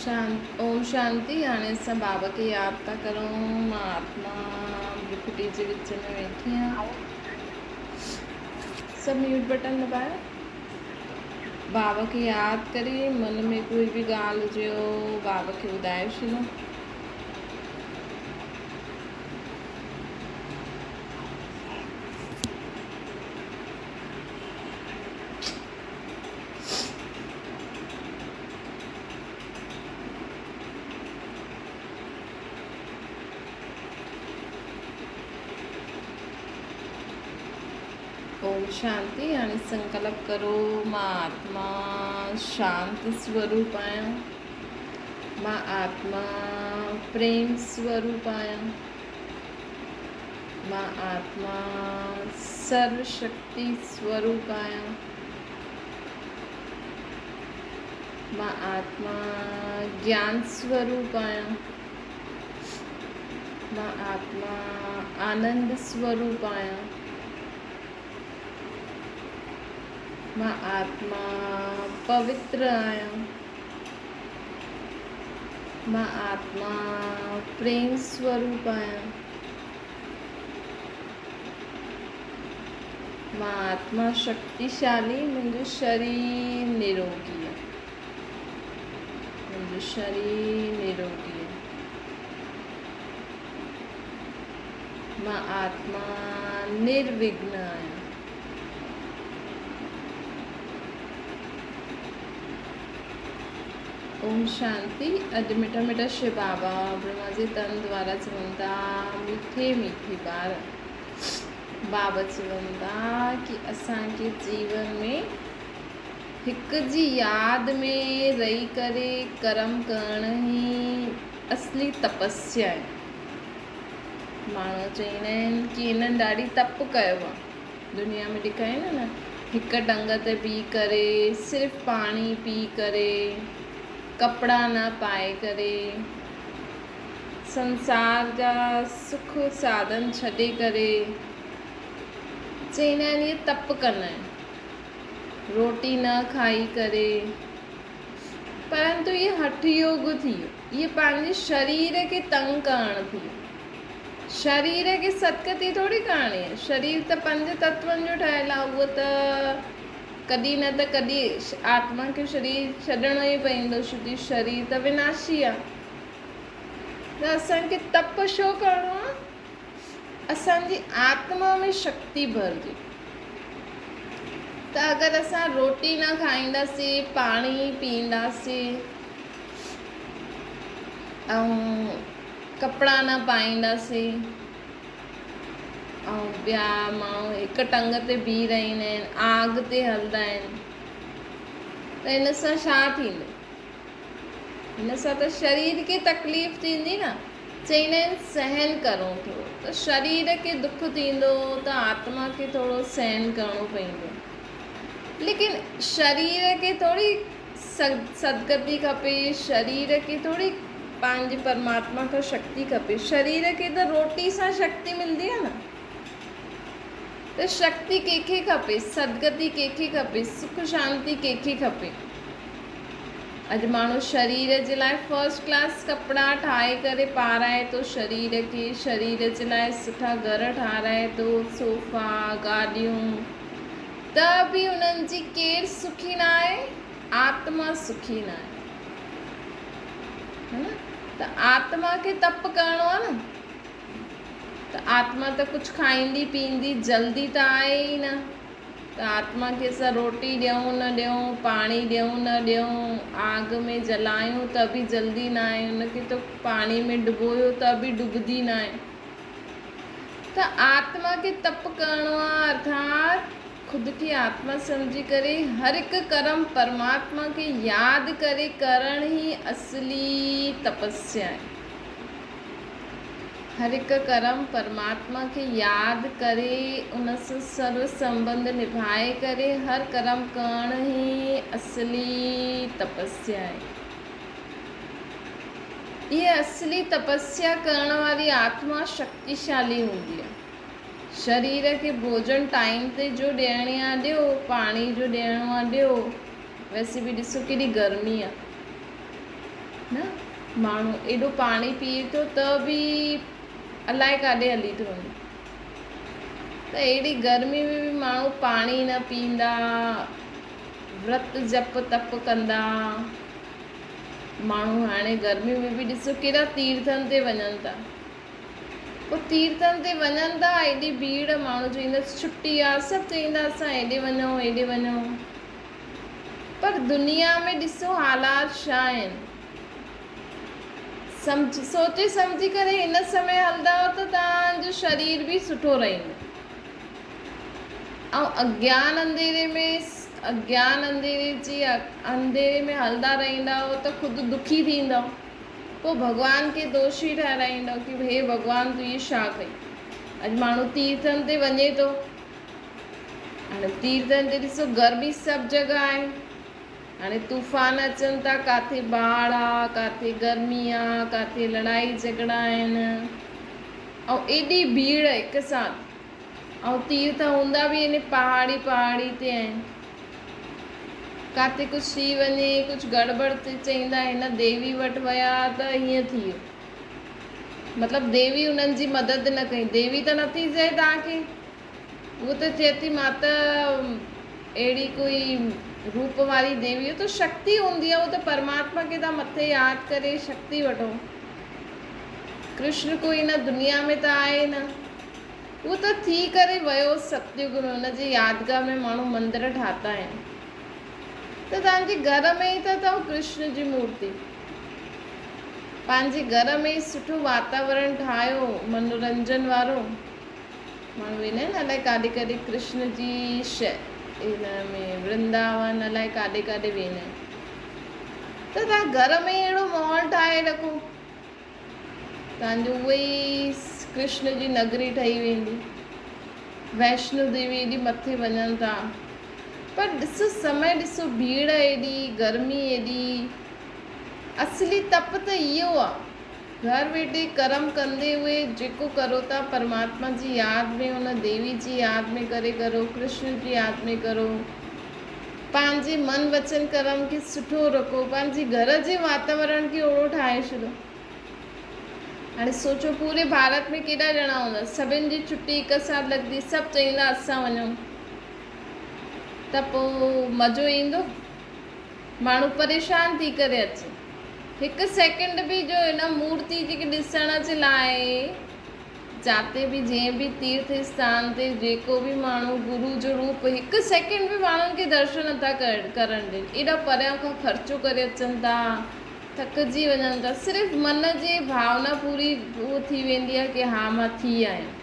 شانت اوم شانتي هاڻي اسان بابا کي ياد ٿا ڪرون مان آتما برڪٽي جي وچ ۾ ويٺي آهيان سڀ ميوٽ بٽن دٻايو بابا کي ياد ڪري من ۾ ڪوئي به ڳالهه هجيو بابا کي ٻڌائي ڇڏو. اوم شانتي هاڻي سنڪلپ ڪرو مان آتما شانت سوروپ آهيان مان آتما پريم سوروپ آهيان مان آتما سرو شڪتي سوروپ آهيان مان آتما گيان سوروپ آهيان مان آتما آنند سوروپ آهيان مان آتما پوتر آهيان مان آتما پريم سوروپ آهيان مان آتما شڪتيشالي منهنجو شرير نروگي آهي منهنجو شرير نروگي آهي مان آتما نروگن آهيان. اوم شانتي اڄ مٺا مٺا شو بابا برهما جي تن دوارا چون ٿا مٺي مٺي ٻار بابا چون ٿا ڪي اسان کي جيون ۾ هڪ جي ياد ۾ رهي ڪري ڪرم ڪرڻ ئي اصلي تپسيا آهي. ماڻهو چئيندا آهن ڪي هنن ڏاڍي تپ ڪيو آهي. دنيا ۾ ڏيکارين نه هڪ ٽنگ تي بيهي ڪري صرف پاڻي پي ڪري ڪپڙا نه پائي ڪري سنسار جا سک ساڌن ڇڏي ڪري چئيندا آهن اهي تپ ڪندا آهن روٽي نه کائي ڪري پرنتو اهي هٺ يوگ ٿي ويو. اهي پنهنجي شرير کي تنگ ڪرڻ ٿي ويو. شرير کي ستگتي ٿوري ڪرڻي آهي. شرير ته پنج تتون جو ٺهيل آهي. اهو ته ڪڏهن نه ته ڪڏهن آتما کي شرير ڇڏڻو ئي پوندو ڇو جو شرير ته وناشي آهي. ته اسان کي تپ ڇو ڪرڻو آهي؟ اسان جي آتما ۾ شڪتي ڀرجي ته اگر اسان روٽي نه کائينداسين پاڻي پيئنداسين ۽ ڪپڙا نه پائينداسين ۽ ٻيا ماڻهو هڪ ٽنگ تي بيهي رهندا آهن آگ تي هلندا آهن ته ان سان ڇا ٿيندو هن سان ته شرير کي تڪليف ٿيندي نه. چئيندا آهن سهن ڪرو ٿورو ته شرير کي دک ٿيندو ته آتما کي ٿورو سهن ڪرڻو پوندو. ليڪن شرير کي ٿوري سدگتي کپي، شرير کي ٿوري پنهنجي پرماتما کان شڪتي کپي. شرير کي ته روٽي سان شڪتي ملندي آهي نه. ته شڪتي ڪنهن کي کپي، سدگتي ڪنهن کي کپي، سک شانتي ڪنهن کي کپي. اڄ ماڻهو شرير جي لاء فرسٽ ڪلاس ڪپڙا ٺاهي ڪري پارائي ٿو شرير کي، شرير جي لاء سٺا گهر ٺاهرائي ٿو، صوفا، گاڏيون، ته به انهن جي ڪير سکي نه آهي؟ آتما سکي نه آهي. ها نه؟ ته آتما کي تپ ڪرڻو آهي نه. ته آتما ته ڪجهه کائيندي پيئندي جلدي ته آهي ئي نه. ته آتما کي اسان روٽي ڏيون نه ڏيون، پاڻي ڏيون نه ڏيون، آگ ۾ جلايون ته به جلدي ناهي، ان کي ته پاڻي ۾ ڊبويو ته به ڊبدي ناهي. ته آتما کي تپ ڪرڻو آهي ارٿات خود کي آتما سمجهي ڪري هر هڪ ڪرم پرماتما کي ياد ڪري ڪرڻ ئي اصلي تپسيا آهي. هر هڪ ڪرم پرماتما کي ياد ڪري ان سان سرو سنٻنڌ نڀائي ڪري هر ڪرم ڪرڻ ئي اصلي تپسيا آهي. اها اصلي تپسيا ڪرڻ واري آتما شڪتيشالي هوندي آهي. شرير کي ڀوڄن ٽائيم تي جو ڏيڻي آهي ڏيو، پاڻي جو ڏيڻو آهي ڏيو. ويسي به ڏسو ڪيڏي گرمي آهي. نه ماڻهو ايڏو پاڻي پيئي ٿو ته به الائي ڪاڏي هلي ٿو وڃي. ته اهڙي گرمي ۾ به ماڻهو پاڻي نه پيئندا، ورت جپ تپ ڪندا. ماڻهو هاڻي گرمي ۾ به ڏسو ڪيڏا تيرٿن تي وڃن ٿا. پوء تيرٿن تي وڃن ٿا، ايڏي ڀيڙ، ماڻهو چئيندا ڇٽي آ، سڀ چئيندا اسان هيڏي وڃون هيڏي وڃون. پر دنيا ۾ ڏسو حالات ڇا آهن. سمجھ سوچي سمجھي ڪري هن سمي هلندؤ ته توهان جو شرير به سٺو رهندو ۽ اگيان انڌيري ۾ اگيان انڌيري جي انڌيري ۾ هلندا رهندؤ ته خود دکي ٿيندؤ پوء ڀڳوان کي دوشي ٺهرائيندؤ ڪي هي ڀڳوان تون هي ڇا ڪئي. اڄ ماڻهو تيرٿن تي وڃي ٿو هاڻي تيرٿن تي ڏسو گرمي سڀ جڳهه آهي. هاڻي طوفان اچن ٿا، ڪاٿي باڙ آ، ڪاٿي گرمي آ، ڪاٿي لڙائي جهڳڙا آهن ۽ ايڏي ڀيڙ هڪ ساٿ ۽ تيرٿ هوندا به ان پهاڙي پهاڙي تي آهن. ڪاٿي ڪجهه ٿي وڃي، ڪجهه گڙٻڙ ٿي چئيندا هن ديوي وٽ ويا ته هيئن ٿي ويو. مطلب ديوي انهن جي مدد نه ڪئي. ديوي ته نٿي چئي توهان کي. هوء ته چئي ٿي مان ته اهڙي ڪوئي روپ واري ديوي هو ته شڪتي هوندي آهي، هو ته پرماتما کي توهان مٿي ياد ڪري شڪتي وٺو. ڪرشن ڪوئي هن دنيا ۾ ته آهي نه. هو ته ٿي ڪري ويو ستيگ ۾ ان جي يادگار ۾ ماڻهو مندر ٺاتا آهن. ته توهان جي گهر ۾ ئي ته اٿو ڪرشن جي مورتي. پنهنجي گهر ۾ ئي سٺو واتاورڻ ٺاهيو منورنجن وارو. ماڻهو ويندا آهن الائي ڪاڏي ڪاڏي ڪرشن جي هن ۾ ورنداون الائي ڪاڏي ڪاڏي ويندا آهن ته توهان گهر ۾ ئي اهڙو ماحول ٺاهي رکو توهان جو اهو ئي ڪرشن جي نگري ٺهي ويندي. ويشنو ديوي ايڏي مٿي وڃن ٿا پر ڏسو سمي ڏسو ڀيڙ ايڏي گرمي ايڏي اصلي تپ ته اهو آ. گهر ويٺي ڪرم ڪندي اهي جيڪو ڪرو ٿا پرماتما جي ياد ۾ ان ديوي جي ياد ۾ ڪري ڪرو ڪرشن جي ياد ۾ ڪرو پنهنجي من وچن ڪرم کي سٺو رکو پنهنجي گهر جي واتاورڻ کي اوڙو ٺاهي ڇڏو هاڻي سوچو پوري ڀارت ۾ ڪيڏا ڄڻا هوندا سڀن جي ڇٽي هڪ ساٿ لڳندي سڀ چئيندا اسان وڃون ته پوء مزو ايندو ماڻهو پريشان ٿي ڪري اچي. هڪ سيڪنڊ به جو هن مورتي جي کي ڏسڻ جي لاء جاتي به جنهن به تيرٿ اسٿان تي جيڪو به ماڻهو گرو جو روپ هڪ سيڪنڊ به ماڻهن کي درشن نٿا ڪرڻ ڏين. ايڏا پريان کان خرچو ڪري اچن ٿا، ٿڪجي وڃن ٿا. صرف من جي ڀاونا پوري ٿي ويندي آهي ڪي ها مان ٿي آهيان.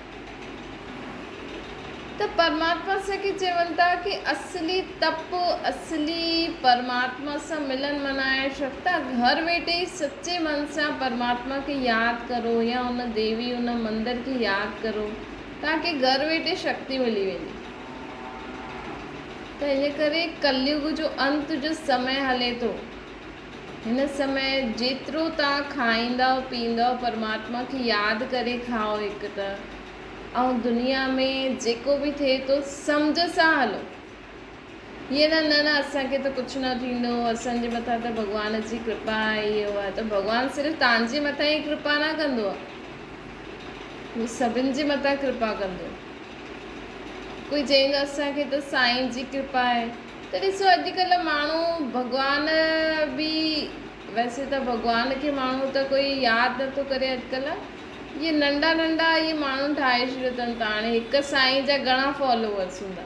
ته پرماتما سان کي چون ٿا ڪي اصلي تپ، اصلي پرماتما سان ملن منائڻ شڪتا گهر ويٺي ئي سچي من سان پرماتما کي ياد ڪرو يا ان ديوي ان مندر کي ياد ڪرو توهان کي گهر ويٺي شڪتي ملي ويندي. ته ان ڪري ڪليگ جو انت جو سمي هلي ٿو. هن سمي جيترو توهان کائيندؤ پيئندؤ پرماتما کي ياد ڪري کائو هڪ ته ۽ دنيا ۾ جيڪو به ٿئي ٿو سمجهه سان هلو هيئن نه نه نه اسان کي ته ڪجهه نه ٿيندو اسان جي مٿان ته ڀڳوان جي ڪرپا آهي اهو آهي ته ڀڳوان صرف توهان جي مٿان ئي ڪرپا نه ڪندو آهي هو سڀن جي مٿان ڪرپا ڪندو ڪوئي چئيندو اسان کي ته سائين جي ڪرپا آهي ته ڏسو اڄڪلهه ماڻهو ڀڳوان به ويسي ته ڀڳوان کي ماڻهو ته ڪوئي ياد نٿو ڪري اڄڪلهه اهي ننڍا ننڍا اهي ماڻهو ٺاهي ڇڏيو اٿن ته هاڻي هڪ سائين جا گهڻا فالوورس هوندا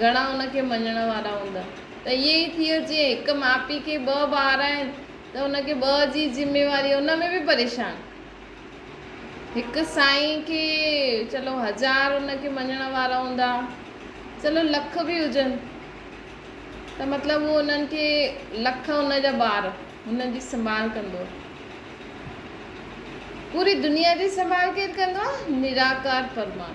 گهڻا ان کي مڃڻ وارا هوندا ته ائين ئي ٿي ويو جيئن هڪ ماء پيء کي ٻه ٻار آهن ته ان کي ٻه جي ذميواري ان ۾ به پريشان هڪ سائين کي چلو هزار ان کي مڃڻ وارا هوندا چلو لک به هجن ته مطلب هو انهن کي لک ان جا ٻار انهن جي سنڀال ڪندو پوري دنيا جي سنڀال ڪير ڪندو آهي نراڪار پرماتما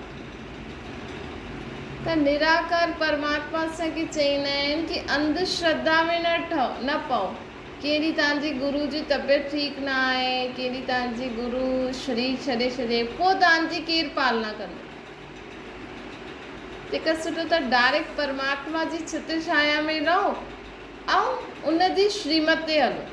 ته نراڪار پرماتما اسان کي چئيندا آهن ڪي انڌ شرڌا ۾ نه ٺهو نه پئو ڪنهن ڏينهن توهان جي گرو جي طبيعت ٺيڪ نه آهي، ڪنهن ڏينهن توهان جي گرو شرير ڇڏي ڇڏي، پوء توهان جي ڪير پالنا ڪندو؟ تنهن کان سٺو ته ڊائريڪٽ پرماتما جي ڇتر ڇايا ۾ رهو ۽ ان جي شريمت تي هلو.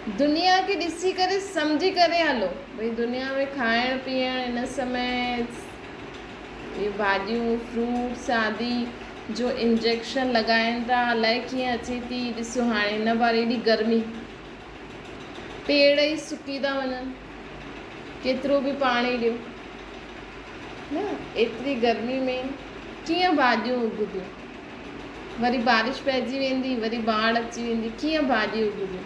دنيا کي ڏسي ڪري سمجهي ڪري هلو ڀئي دنيا ۾ کائڻ پيئڻ هن سمي اهي ڀاڄيون فروٽس آدي جو انجيڪشن لڳائن ٿا الائي ڪيئن اچي ٿي ڏسو هاڻي هن بار ايڏي گرمي پيڙ ئي سڪي ٿا وڃن ڪيترو به پاڻي ڏيو نه ايتري گرمي ۾ ڪيئن ڀاڄيون اگديون وري بارش پئجي ويندي، وري باڙهه اچي ويندي، ڪيئن ڀاڄي اگبي؟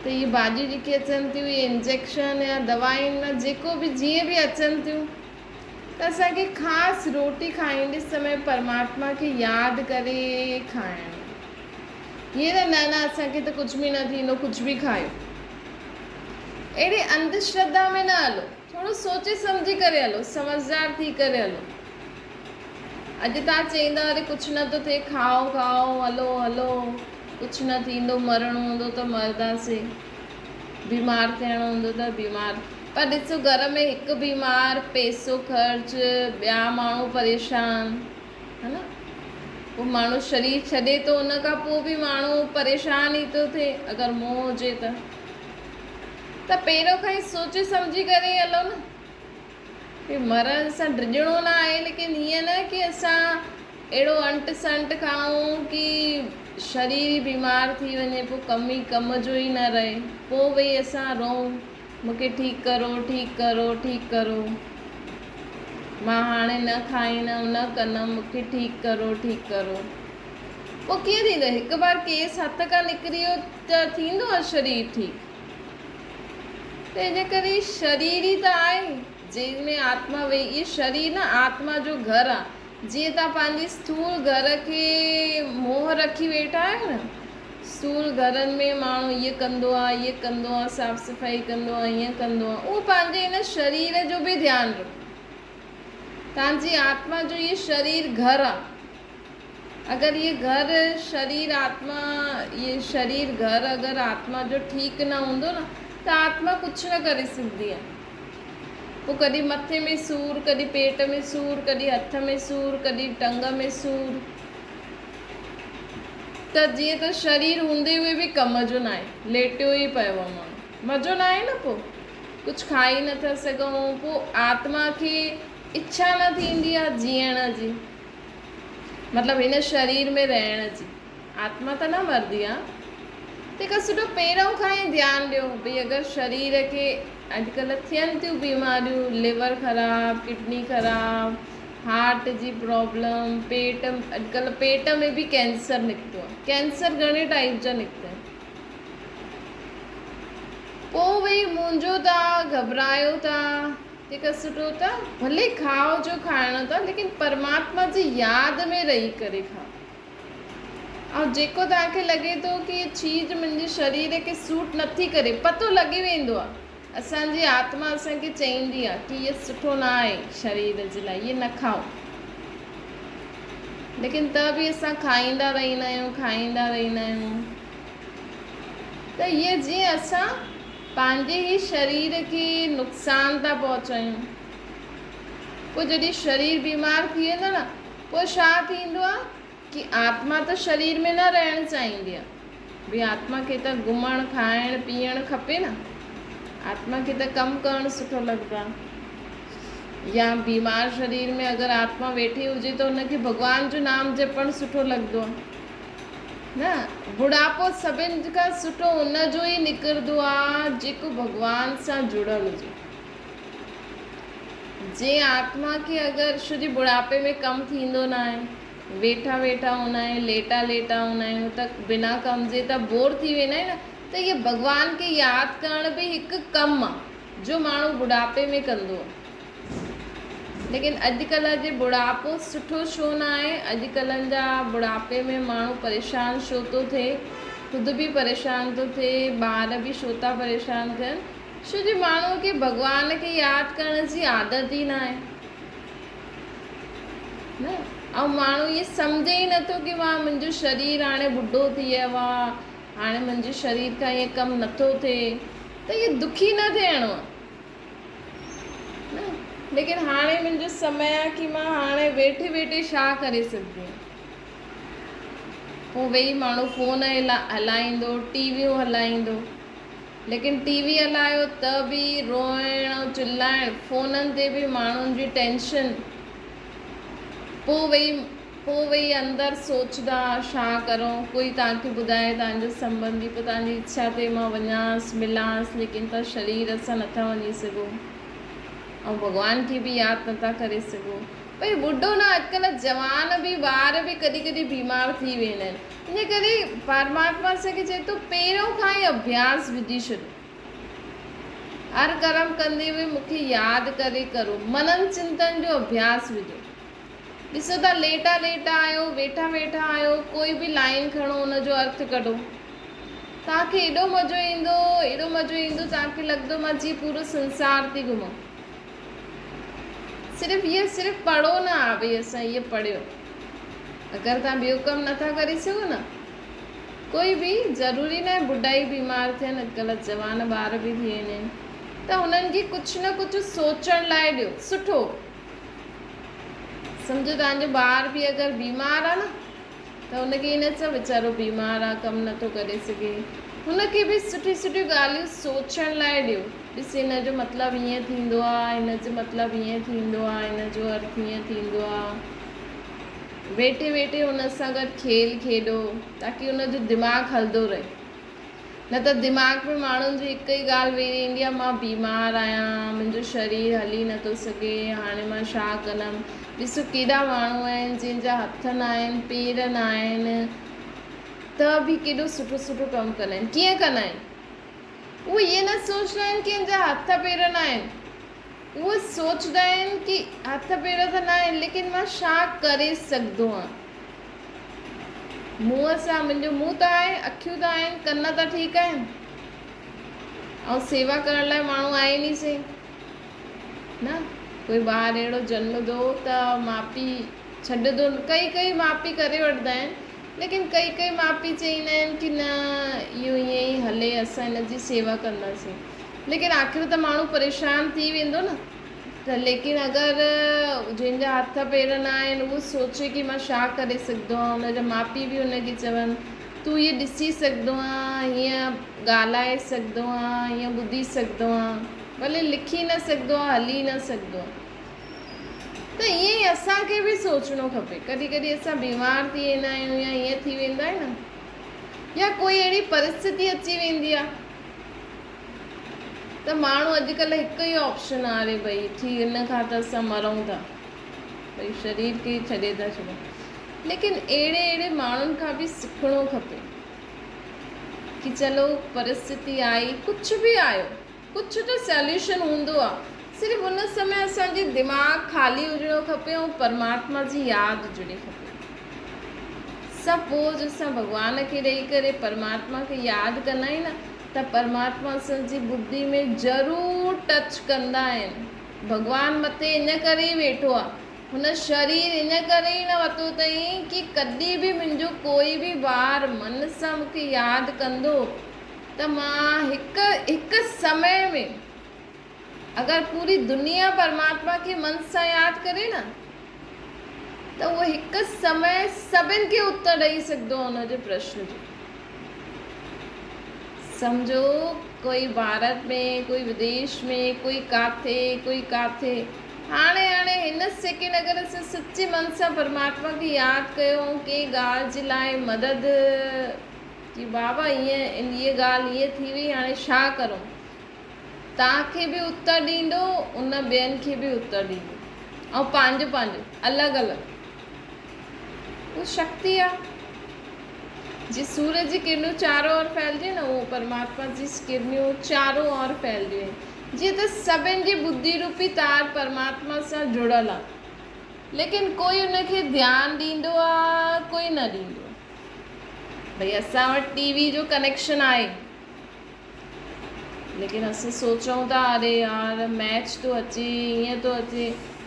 ته اهي ڀاڄيون جيڪي اچن ٿيون اهي انجيڪشن يا دوائن مان جيڪو به جيئن به اچن ٿيون ته اسان کي خاص روٽي کائيندي سمي پرماتما کي ياد ڪري کائڻ ائين نه نه نه اسان کي ته ڪجهه به نه ٿيندو ڪجهه به کايو اهڙي انڌ شرڌا ۾ نه هلو ٿورو سوچي سمجهي ڪري هلو سمجهدار ٿي ڪري هلو اڄ توهان چئيندا اري ڪجهه نه ٿو ٿئي کائو کائو هلو هلو ڪجهه نه ٿيندو مرڻو هوندو ته مرنداسين بيمار ٿيڻو هوندو ته بيمار پر ڏسو گهر ۾ هڪ بيمار پئسو خرچ ٻيا ماڻهو پريشان ها نه پوء ماڻهو شرير ڇڏي ٿو ان کان پوء به ماڻهو پريشان ئي ٿو ٿئي اگر موهه هجي ته ته پهريون کان ئي سوچي سمجهي ڪري هلو نه ڪي مرڻ سان ڊڄڻو نه آهي ليڪن هيئن نه ڪي اسان اهڙو انٽ سنٽ کائون ڪي شرير ئي بيمار ٿي وڃي پوء ڪم ئي ڪم جو ئي نه رهي پوء ويهي اسان روئون مون کي ٺيڪ ڪرو ٺيڪ ڪرو ٺيڪ ڪرو مان هاڻي نه کائيندم نه ڪندم مون کي ٺيڪ ڪرو ٺيڪ ڪرو پوء ڪيئن ٿيندو هڪ بار ڪيس هٿ کان نڪري ويو ته ٿيندو شرير ٺيڪ تنهن جي ڪري شرير ئي ته آهي جنهن ۾ آتما ويهي. اهو شرير نه آتما جو گهر آهي. جيئن توهان پنهنجي اسٿول گهر کي موهه رکي ويٺا آهيو نه. اسٿول گهرن ۾ ماڻهو هيء ڪندو آهي، هيء ڪندو آهي، صاف صفائي ڪندو آهي، هيئن ڪندو آهي. اهو پنهنجي هن شرير جو به ڌيان رکو. توهان جي آتما جو اهو شرير گهر آهي. اگر هيء گهر، شرير، آتما، هيء شرير، گهر اگر آتما جو ٺيڪ نه هوندو نه ته آتما ڪجهه نه ڪري سگهندي آهي. پوء ڪڏهن مٿي ۾ سور، ڪڏهن پيٽ ۾ سور، ڪڏهن هٿ ۾ سور، ڪڏهن ٽنگ ۾ سور. ته جيئن ته شرير هوندي هوئي به ڪم جو ناهي، ليٽيو ئي پيو آهي ماڻهو. مزو ناهي نه پوء. ڪجهه کائي نه ٿا سگهون، پوء آتما کي اڇا نه ٿيندي آهي جيئڻ جي. مطلب هن شرير ۾ رهڻ جي آتما ته نه مردي آ. تنهن کان سٺو پهريون کان ئي ڌيان ڏيو ڀئي اگر شرير کي اڄڪلهه ٿين ٿيون بيماريون ليور خراب ڪڊني خراب هارٽ جي پرابلم پيٽ اڄڪلهه پيٽ ۾ به ڪينسر نڪتو آ ڪينسر گهڻي ٽائيپ جا نڪتا آهن پوء ويهي مونجهو ٿا گهٻرايو ٿا جيڪا سٺو ته ڀلي کائو جو کائڻو اٿو ليڪن پرماتما جي ياد ۾ رهي ڪري کائو ۽ جيڪو توهان کي لڳي ٿو ڪي هي چيز منهنجي شرير کي سوٽ نٿي ڪري پتو لڳي ويندو آهي اسان جي آتما اسان کي چئيندي آهي ڪي هي سٺو نه آهي شرير جي لاء هي نه کائو ليڪن ته به اسان کائيندا رهندا آهيون کائيندا رهندا آهيون ته هي جيئن اسان پنهنجي ئي شرير کي نقصان ٿا پهچايون. پوء جڏهن شرير بيمار ٿي ويندو نه پوء ڇا ٿيندو آهي ڪي آتما ته شرير ۾ نه رهڻ چاهيندي آهي. ڀي آتما کي ته گهمڻ، کائڻ، پيئڻ کپي نه. آتما کي ته ڪم ڪرڻ سٺو لڳندو آهي. يا بيمار شرير ۾ اگر آتما ويٺي هجي ته ان کي ڀڳوان جو نام جپڻ سٺو لڳندو آهي. نه، بڙهاپو سڀن کان سٺو ان جو ئي نڪرندو آ جيڪو ڀڳوان سان جڙيل هجي. جنهن آتما کي اگر ڇو جي بڙهاپي ۾ ڪم ٿيندو ناهي، ويٺا ويٺا هوندا آهيون، ليٽا ليٽا هوندا آهيون ته بنا ڪم جي ته بور ٿي ويندا آهيون نه ته اهي ڀڳوان کي ياد ڪرڻ به هڪ ڪم آ جو ماڻهو بڙهاپي ۾ ڪندو آ. ليڪن اڄڪلهه جي بڙهاپو سٺو ڇو نه آهي؟ اڄڪلهن جا بڙهاپي ۾ ماڻهو پريشان ڇو ٿو ٿئي؟ خود به پريشان ٿو ٿئي، ٻار به ڇو ٿا پريشان ٿين؟ ڇو جي ماڻهوء کي ڀڳوان کي ياد ڪرڻ جي عادت ئي نه آهي نه ۽ ماڻهو اهي سمجهي ئي نٿو ڪي مان منهنجو شرير هاڻي ٻڍو ٿي ويو آهي، هاڻي منهنجي شرير کان اهي ڪم نٿو ٿئي ته اهي دکي نه ٿيڻو آهي. نه ليڪن هاڻي منهنجو سمي آ ڪي مان هاڻي ويٺي ويٺي ڇا ڪري سگهندي آهيان. پوء ويهي ماڻهو فون هلائيندو، ٽي ويون هلائيندو. ليڪن ٽي وي هلايو ته به روئڻ ۽ چلائڻ، فونن تي به ماڻهن جي ٽينشن. پوء ويهي پوء ويهي اندر سوچدا ڇا ڪرون، ڪوئي توهان کي ٻڌائي توهان جو سنٻنڌي پوء توهان جي اڇا تي مان وڃانس ملانس ليڪن توهان شرير سان نٿا وڃي سگهو ۽ ڀڳوان کي به ياد نٿا ڪري سگهو. ڀئي ٻڍو نه اڄڪلهه جوان به ٻار به ڪڏهن ڪڏهن بيمار ٿي ويندا آهن ان ڪري پرماتما اسان کي چئي ٿو پهريون کان ئي اڀياس وجهي ڇڏو هر ڪرم ڪندي به مون کي ياد ڪري ڪرو منن چنتن جو اڀياس وجهو ڏسو ٿا ليٽا ليٽا آهيو ويٺا ويٺا آهيو ڪوئي به لائن کڻو ان جو ارٿ ڪڍو توهان کي ايڏو مزو ايندو ايڏو مزو ايندو توهان کي لڳندو مان جيئن پورو سنسار ٿي گهمان صرف اهو صرف پڙهو نه ها ڀئي اسان اهو پڙهيو اگر توهان ٻيو ڪم نٿا ڪري سگهو نه ڪوئي به ضروري نه آهي ٻڍا ئي بيمار ٿين اڄڪلهه جوان ٻار به ٿي ويندا آهن ته هنن کي ڪجهه نه ڪجهه سوچڻ لاء ڏيو سٺو سمجهو توهان جو ٻار به اگر بيمار آهي نه ته هن کي ائين نه چئو ويچارو بيمار آ ڪم نه ٿو ڪري سگهي. هن کي به سٺيون سٺيون ڳالهيون سوچڻ لاء ڏيو. ڏس هن جو مطلب هيئن ٿيندو آ، هن جو مطلب هيئن ٿيندو آ، هن جو ارٿ هيئن ٿيندو آ. ويٺي ويٺي هن سان گڏ کيل کيڏو تاڪي هن جو دماغ هلندو رهي. نه ته دماغ ۾ ماڻهن جي هڪ ئي ڳالهه ويهي رهندي آهي مان بيمار آهيان، منهنجو شرير هلي نه ٿو سگهي، هاڻي مان ڇا ڪندم. ڏسو ڪيڏا ماڻهو آهن جن جا هٿ نه آهن، پير نه آهن ته به ڪيڏو سٺو سٺو ڪم ڪندا آهن. ڪيئن ڪندا آهن؟ اهي ائين نه سوچندا آهن ڪي هن جا هٿ پير نه آهن. اهي سوچندا آهن ڪي هٿ پير ته نه آهن ليڪن مان ڇا ڪري سگهندو آهيان. منهن سان منهنجو منهن ته آهي، اکيون ته آهن، ڪن ته ٺيڪ آهن ۽ سيوا ڪرڻ لاء ماڻهو آهن ئي سهي نه ڪوئي ٻار اهڙو جنمندو ته ماء پيء ڇڏندو ڪئي ڪئي ماء پيء ڪري وٺندا آهن ليڪن ڪئي ڪئي ماء پيء چئيندا آهن ڪي نه اهو ائين ئي هلي اسان هن جي سيوا ڪنداسين ليڪن آخر ته ماڻهو پريشان ٿي ويندو نه ته ليڪن اگر جنهن جا هٿ پير نه آهن اهو سوچي ڪي مان ڇا ڪري سگهندو آهيان ان جا ماء پيء به ان کي چون تون هيء ڏسي سگهندو آهين هيئن ڳالهائي سگهندو آهين هيئن ٻڌي سگهندو آهين ڀلي لکي نه سگهندو آهي هلي نه سگهندو آهي ته ائين ئي اسان کي به سوچڻو کپي ڪڏهن ڪڏهن اسان بيمار ٿي ويندا آهيون يا ائين ٿي ويندا آهيون نه يا ڪوئي اهڙي پرسٿتي اچي ويندي آهي ته ماڻهو اڄڪلهه هڪ ئي آپشن آ اري ڀئي ٺيڪ ان کان ته اسان مرون ٿا ڀئي شرير کي ئي ڇڏي ٿا ڇڏون ليڪن اهڙي اهڙي ماڻهن کان به سکڻو کپي ڪي چلو پرستتي آئي ڪجهه به آيو ڪجهه ته سوليوشن هوندو آ صرف ان سمي اسان جي دماغ خالي هجڻو کپي ۽ پرماتما جي ياد هجڻي کپي سپوز اسان ڀڳوان کي ڏئي ڪري پرماتما کي ياد ڪندا آهيون نه ته پرماتما اسان جي ٻڌي ۾ ضرور ٽچ ڪندا آهن. ڀڳوان مٿي ان ڪري ئي ويٺو آهي. هن شرير ان ڪري ئي نه ورتو اٿئين ڪي ڪڏهن به منهنجو ڪوئي به ٻار من سان مون کي ياد ڪندو ته مان هڪ هڪ سمي ۾ اگر پوري دنيا پرماتما کي من سان ياد ڪري نه ته اهو هڪ سمي سڀن کي اتر ڏئي سگهندو آهي ان جي پرشن جو. سمجهو ڪوئي ڀارت ۾ ڪوئي وديش ۾ ڪوئي ڪاٿي ڪوئي ڪاٿي هاڻي هاڻي هن سيڪنڊ اگر اسان سچي من سان پرماتما کي ياد ڪيو ۽ ڪنهن ڳالهه جي لاء مدد ڪي بابا ائين هيء ڳالهه ائين ٿي وئي هاڻي ڇا ڪرون توهان کي به اتر ڏيندو ان ٻين کي به اتر ڏيندو ۽ پنهنجو پنهنجو الڳ الڳ اهو شڪتي آ جي سورج جي ڪرڻيون چارو اور ڦهلجي نه اهو پرماتما جي ڪرڻيون چارو اور ڦهلجي جيئن ته سڀن جي ٻڌي روپي تار پرماتما سان جڙيل آ ليڪن ڪوئي ان کي ڌيان ڏيندو آ ڪوئي نه ڏيندو ڀئي اسان وٽ ٽي وي جو ڪنيڪشن آهي ليڪن اسين سوچون ٿا اري يار ميچ ٿو اچي ائين ٿو اچي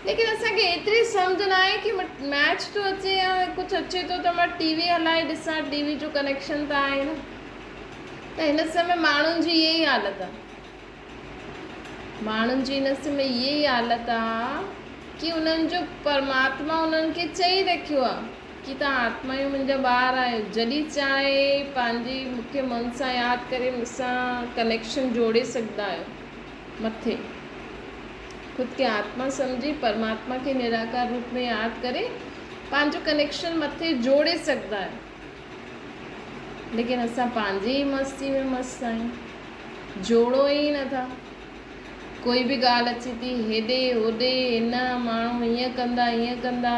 ليڪن اسان کي ايتري سمجھ نه آهي ڪي ميچ ٿو اچي يا ڪجھ اچي ٿو ته مان ٽي وي هلائي ڏسان ٽي وي جو ڪنيڪشن ته آهي نه ته هن سمي ماڻهن جي اها ئي حالت آهي ماڻهن جي هن سمي اها ئي حالت آهي ڪي انهن جو پرماتما انهن کي چئي رکيو آهي. ڪي توهان آتمايون منهنجا ٻار آهيو، جڏهن چاهي پنهنجي مون کي من سان ياد ڪري مون سان ڪنيڪشن جوڙي سگهندا آهيو. مٿي خود کي آتما سمجهي پرماتما کي نراڪار روپ ۾ ياد ڪري پنهنجو ڪنيڪشن مٿي جوڙي سگهندا آهيو. ليڪن اسان پنهنجي ئي مستي ۾ مست آهيون، جوڙو ئي نٿا. ڪوئي به ڳالهه اچي ٿي، هيڏي هوڏي، هن ماڻهو هيئن ڪندا، هيئن ڪندا،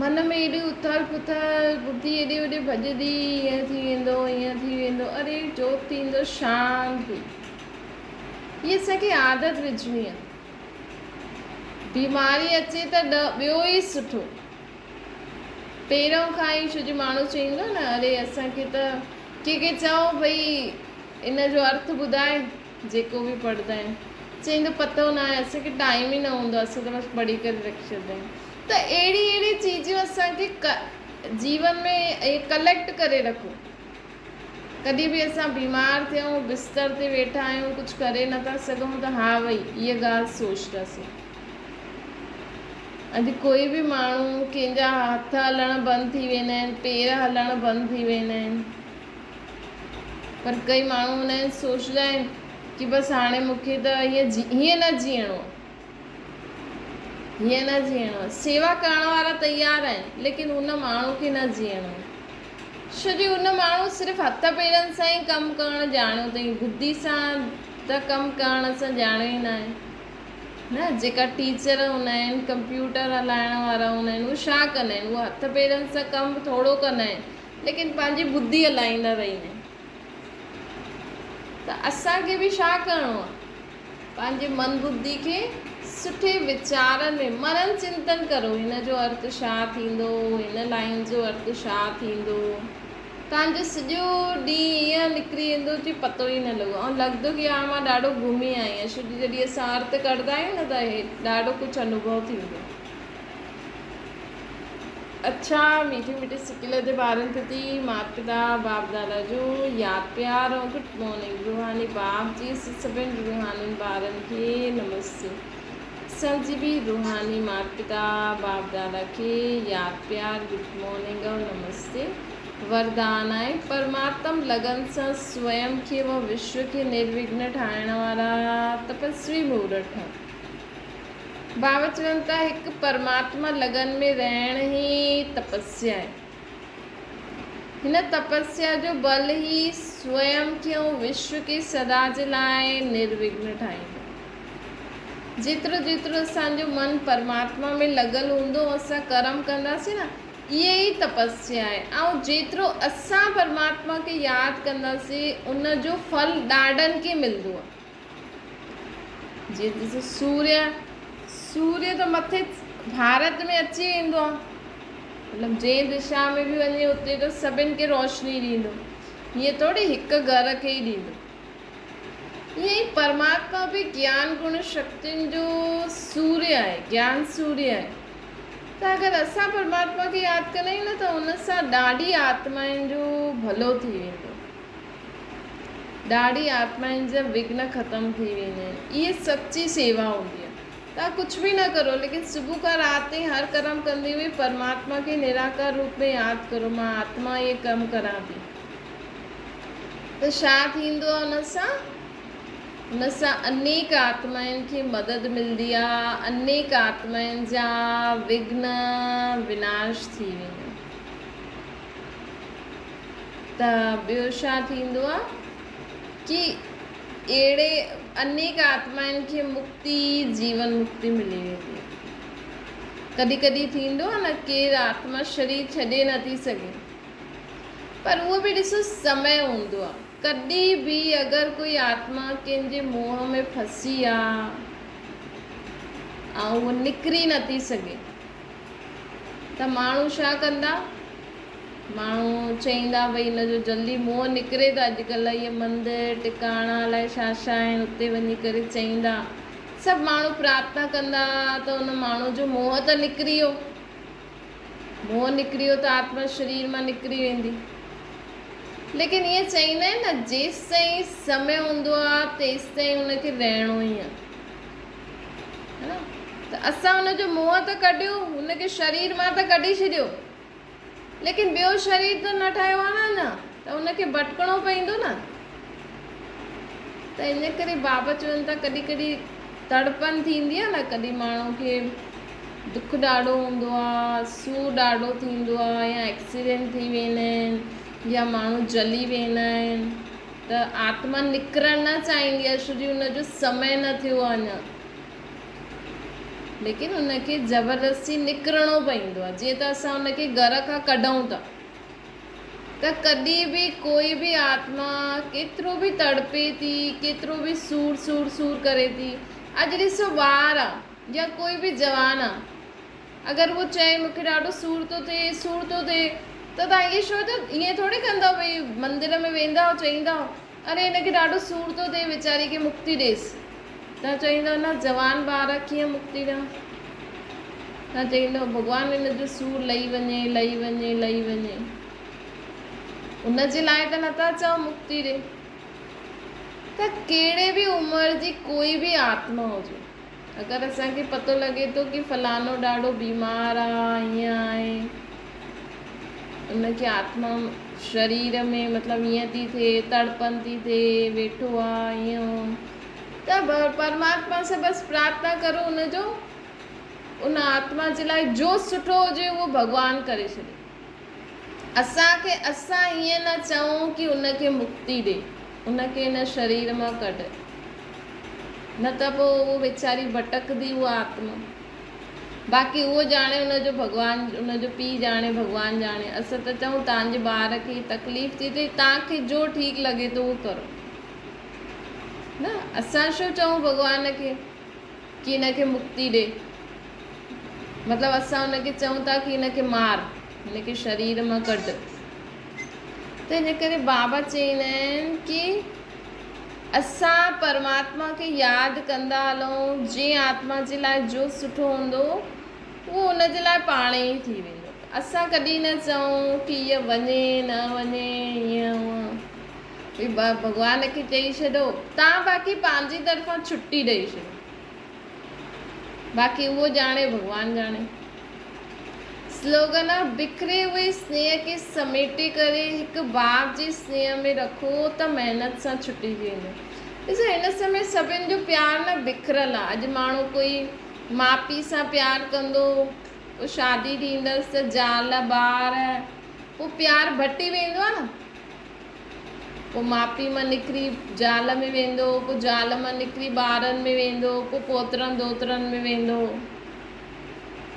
من ۾ ايڏي اٿل پٿل، ٻڌي هيڏي هوڏي ڀڄندي، هيئن ٿي ويندو، هيئن ٿي ويندو، اري جوت ٿيندو شانتي. هي اسان کي عادت وجهڻي آهي. بيماري اچي ته ٻيو ئي سٺو. پهريون کان ئي ڇو جو ماڻهو چئيندو آهي نه اري اسان کي ته ڪي ڪي چئو ڀئي ان جو ارٿ ٻڌائي جيڪو به پڙهندا آهيون چئيندو پتو نه آهي اسان کي ٽائيم ئي نه هوندو آهي اسان ته بس پڙهي ڪري رکي ڇڏندا آهيون ته اهڙي اهڙي چيزون اسان کي جيون ۾ ڪليڪٽ ڪري رکو ڪڏهن به اسان بيمار ٿيون بستر تي ويٺا آهيون ڪجهه ڪري نٿا سگهون ته ها ڀئي هيء ڳالهه سوچنداسين اڄ ڪوئي به ماڻهو ڪنهن جا هٿ هلڻ بند ٿي ويندا آهن پير هلڻ بند ٿي ويندا آهن پر ڪئي ماڻهو هوندا آهن سوچندا آهن ڪي بس هاڻي مون کي ته هيئن هيئن نه جيئڻو آهي هيئن نه جيئڻو آهي سيوا ڪرڻ وارا تيار آهن ليڪن ان ماڻهو کي نه جيئڻو آهي ڇو جو ان ماڻهو صرف هٿ پيرن سان ئي ڪم ڪرڻ ڄاڻيو اٿئي ٻڌي سان ته ڪم ڪرڻ اسان ڄاڻيو ئي ناهي نه جيڪا ٽيچر هوندا آهن ڪمپيوٽر هلائڻ وارا هوندا آهن اهي ڇا ڪندا آهن اهي هٿ پيرن سان ڪم ٿورو ڪندا آهن ليڪن پنهنجي ٻڌي هلائيندا رهندا آهن ته اسان کي به ڇا ڪرڻو آهي پنهنجي من ٻڌي کي سٺي ويچارن ۾ منن چنتن ڪرو هن جو ارٿ ڇا ٿيندو هن لائين جو ارٿ ڇا ٿيندو توهان جو سڄو ڏينهن ائين نڪري ويندو جي پتو ئي نه لڳو ۽ لڳندو ڪي ها مان ڏاڍو گهمي آئي آهيان ڇو جو جڏهن اسان ارٿ ڪڍندا آهيون نه ته ڏاڍو ڪجهه انوڀو ٿيندو آهي. اڇا ميٺي ميٺي سڪيلڌي ٻارن پرتي مات پتا باپ دادا جو ياد پيار ۽ گڊ مارننگ روحاني باپ جي سڀن روحانين ٻارن کي نمستي اسان جي به روحاني مات پتا باپ دادا کي ياد پيار گڊ مارننگ ۽ نمستي وردان آهي پرماتم لگن سان سويم کي و وشو کي نروگن ٺاهڻ وارا تپسوي مورت ٺهو. بابا چون ٿا هڪ پرماتما لگن ۾ رهڻ ئي تپسيا آهي. هن تپسيا جو بل ئي سويم کي ۽ وشو کي سدا جي لاء نروگن ٺاهيندو. جيترو جيترو اسان جو من پرماتما ۾ لڳل هوندو ۽ اسان ڪرم ڪنداسين نه اهي ئي تپسيا آهي ۽ جيترو اسان پرماتما کي ياد ڪنداسين ان جو ڦل ڏاڍن کي ملندو آهي. جيئن ڏسو سوريه، سوريه ته مٿي ڀارت ۾ اچي ويندو آهي مطلب جنهن دشا ۾ به وڃي اتي ته سڀن کي روشني ڏيندو هيئن ٿوري هڪ گهر کي ئي ڏيندو ائين ئي پرماتما به گيان گڻ شڪتين جو سوريه آهي گيان سوريه آهي ته اگر اسان پرماتما کي ياد ڪندا آهيون نه ته ان سان ڏاڍي آتمائن جو ڀلو ٿي ويندو ڏاڙهي آتمائن جا وگهن ختم ٿي ويندا آهن. اهي سچي سيوا هوندي آهي. توهان ڪجهه به نه ڪرو ليڪن صبح کان رات تائين هر ڪرم ڪندي هوئي پرماتما کي نراڪار روپ ۾ ياد ڪرو مان آتما اهي ڪم ڪران ٿي ته ڇا ٿيندو آهي ان سان ان سان انيڪ آتمائن کي مدد ملندي آهي انيڪ آتمائن جا وگهن وناش ٿي ويندا آهن. ته ٻيو ڇا ٿيندو آ ڪي اهڙي انيڪ آتمائن کي مڪتي جيون مڪتي ملي ويندي آ. ڪڏهن ڪڏهن ٿيندو آ نه ڪير آتما شرير ڇڏي نه ٿي سگهي پر اهو به ڏسو سمي هوندو آ ڪڏهن به اگر ڪوئي آتما ڪنهن جي موهه ۾ ڦسي آ ۽ اهو نڪري نه ٿي سگهي ته ماڻهو ڇا ڪندا؟ ماڻهو چئيندا ڀئي هن جو جلدي منهن نڪري ته اڄڪلهه اهي مندر ٽڪاڻا الائي ڇا ڇا آهن اتي وڃي ڪري چئيندا سڀ ماڻهو پرارٿنا ڪندا ته ان ماڻهو جو منهن ته نڪري ويو منهن نڪري ويو ته آتما شرير مان نڪري ويندي ليڪن ائين چئيندا آهن نه جيستائين سمي هوندو آهي تيستائين ان کي رهڻو ئي آهي ها نه ته اسان ان جو منهن ته ڪڍيو ان کي شرير مان ته ڪڍي ڇڏيو. ليڪن ٻيو شرير ته نه ٺاهيو آهي نه اڃا ته ان کي ڀٽڪڻو پئيندو نه. ته ان ڪري بابا چون ٿا ڪڏهن ڪڏهن تڙپن ٿيندي آهي نه ڪڏهن ماڻهو کي دک ڏاڍو هوندو آهي سور ڏاڍو ٿيندو آهي يا ايڪسيڊنٽ ٿي ويندا آهن يا ماڻهو جلي ويندا آهن ته آتما نڪرڻ نه چاهيندي آهي ڇو جي ان جو سمي نه ٿيو آهي اڃا ليڪن ان کي زبردستي نڪرڻو پوندو آهي جيئن ته اسان ان کي گهر کان ڪڍون ٿا ته ڪڏهن به ڪوئي به آتما ڪيترو به تڙپي ٿي ڪيترو به سور سور سور ڪري ٿي اڄ ڏسو ٻار آ يا ڪوئي به جوان آ اگر هو چئي مون کي ڏاڍو سور ٿو ٿئي سور ٿو ٿئي ته تان ائين ڇو ته ائين ٿوري ڪندؤ ڀئي مندر ۾ ويندؤ چئيندؤ اري هن کي ڏاڍو سور ٿو ٿئي ويچاري کي مڪتي ڏيس تان چئيندؤ نه جوان ٻار آ ڪيئن مڪتي ڏيان تان چئيندؤ ڀڳوان هن جو سور لهي وڃي لهي وڃي لهي وڃي ان جي لاء ته نٿا چئو مڪتي ڏي ته ڪهڙي به عمر جي ڪوئي به آتما هجي اگر اسان کي پتو لڳي ٿو ڪي فلاڻو ڏاڍو بيمار آ ائين آهي ان کي آتما شرير ۾ مطلب ائين ٿي ٿئي تڙپن ٿي ٿئي ويٺو آ ائين ته پرماتما سان بس پرارٿنا ڪرو ان جو ان آتما جي لاء جو سٺو هجي اهو ڀڳوان ڪري ڇڏي اسان کي اسان ائين نه چئون ڪي ان کي مڪتي ڏي ان کي ان شرير مان ڪڍ نه ته پوء اهو ويچاري ڀٽڪندي اها آتما باقي اهو ڄاڻي ان جو ڀڳوان ان جو پيء ڄاڻي ڀڳوان ڄاڻي اسان ته چئون تان جي ٻار کي تڪليف ٿي ٿئي تان کي جو ٺيڪ لڳي ٿو اهو ڪرو نه اسان ڇو چئون ڀڳوان کي ڪي ان کي مڪتي ڏي مطلب اسان ان کي چئون ٿا ڪي ان کي مار هن کي شرير مان ڪڍ ته ان ڪري بابا چئيندا آهن ڪي اسان پرماتما کي ياد ڪندا هلون جنهن آتما جي لاء جو سٺو هوندو اهو ان جي لاء پاڻ ئي ٿي ويندو اسان ڪڏهن نه چئون ڪي هيء وڃي نه وڃي هيئن هونئن ڀڳوان کي چئي ڇڏو تان باقي پنهنجي طرفان ڇٽي ڏئي ڇڏو باقي اهو ڄاڻي ڀڳوان ڄاڻي. سلوگن آ بکري هئي سنيهه کي سميٽي ڪري هڪ باپ جي سنيهه ۾ رکو ته محنت سان ڇٽي ٿي ويندو. ڏسو هن سمي سڀن جو پيار نه بکريل آ اڄ ماڻهو ڪوئي ماء پيء سان پيار ڪندو پوء شادي ٿيندس ته زال ٻار پوء پيار ڀٽي ويندو آ نه. پوء ماء-پيء مان نڪري زال ۾ ويندو، پوء زال مان نڪري ٻارن ۾ ويندو، پوء پوترن ڏوترن ۾ ويندو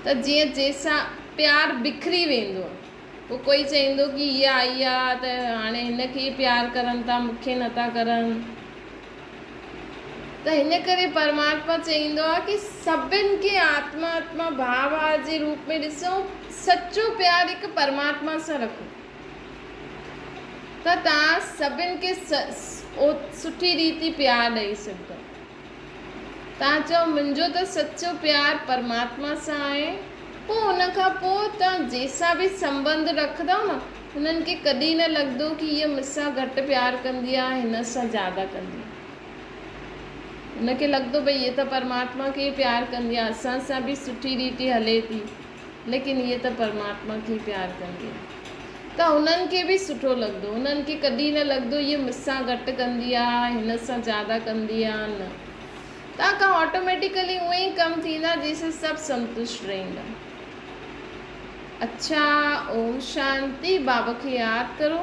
ته جيئن جنهن سان پيار بکري ويندو. پوء ڪوئي چئيندو ڪي هيء آئي آ ته هاڻي هن کي ئي پيار ڪرن ٿا، مون کي نٿا ڪرن. ته هن ڪري پرماتما چئيندو آ ڪي سڀن کي آتما آتما ڀاء ڀاء جي روپ ۾ ڏسو، سچو پيار هڪ پرماتما سان رکو. ته توهان سڀن کي سٺي ريتي پيار ڏئي سگهندؤ. توهان چئو منهنجو ته سچو پيار پرماتما سان آهي، پوء ان کان پوء توهان جنهن سان به سنٻنڌ رکندؤ نه، انهن کي ڪڏهن نه لڳندو ڪي هيء مون سان گهٽ پيار ڪندي آهي، هن سان زياده ڪندي آهي. ان کي لڳندو ڀئي هيء ته پرماتما کي ئي پيار ڪندي آهي، اسان سان به سٺي ريتي هلي ٿي. ليڪن هيء ته پرماتما کي پيار ڪندي آهي ته هنن کي به سٺو لڳندو. هنن کي ڪڏهن نه لڳندو هيء مون سان گهٽ ڪندي آهي، هن سان زياده ڪندي آهي، نه. توهان کان آٽوميٽيڪلي اونئن ئي ڪم ٿيندا جنهن سان سڀ سنتشٽ رهندا. اڇا اوم شانتي بابا کي ياد ڪرو.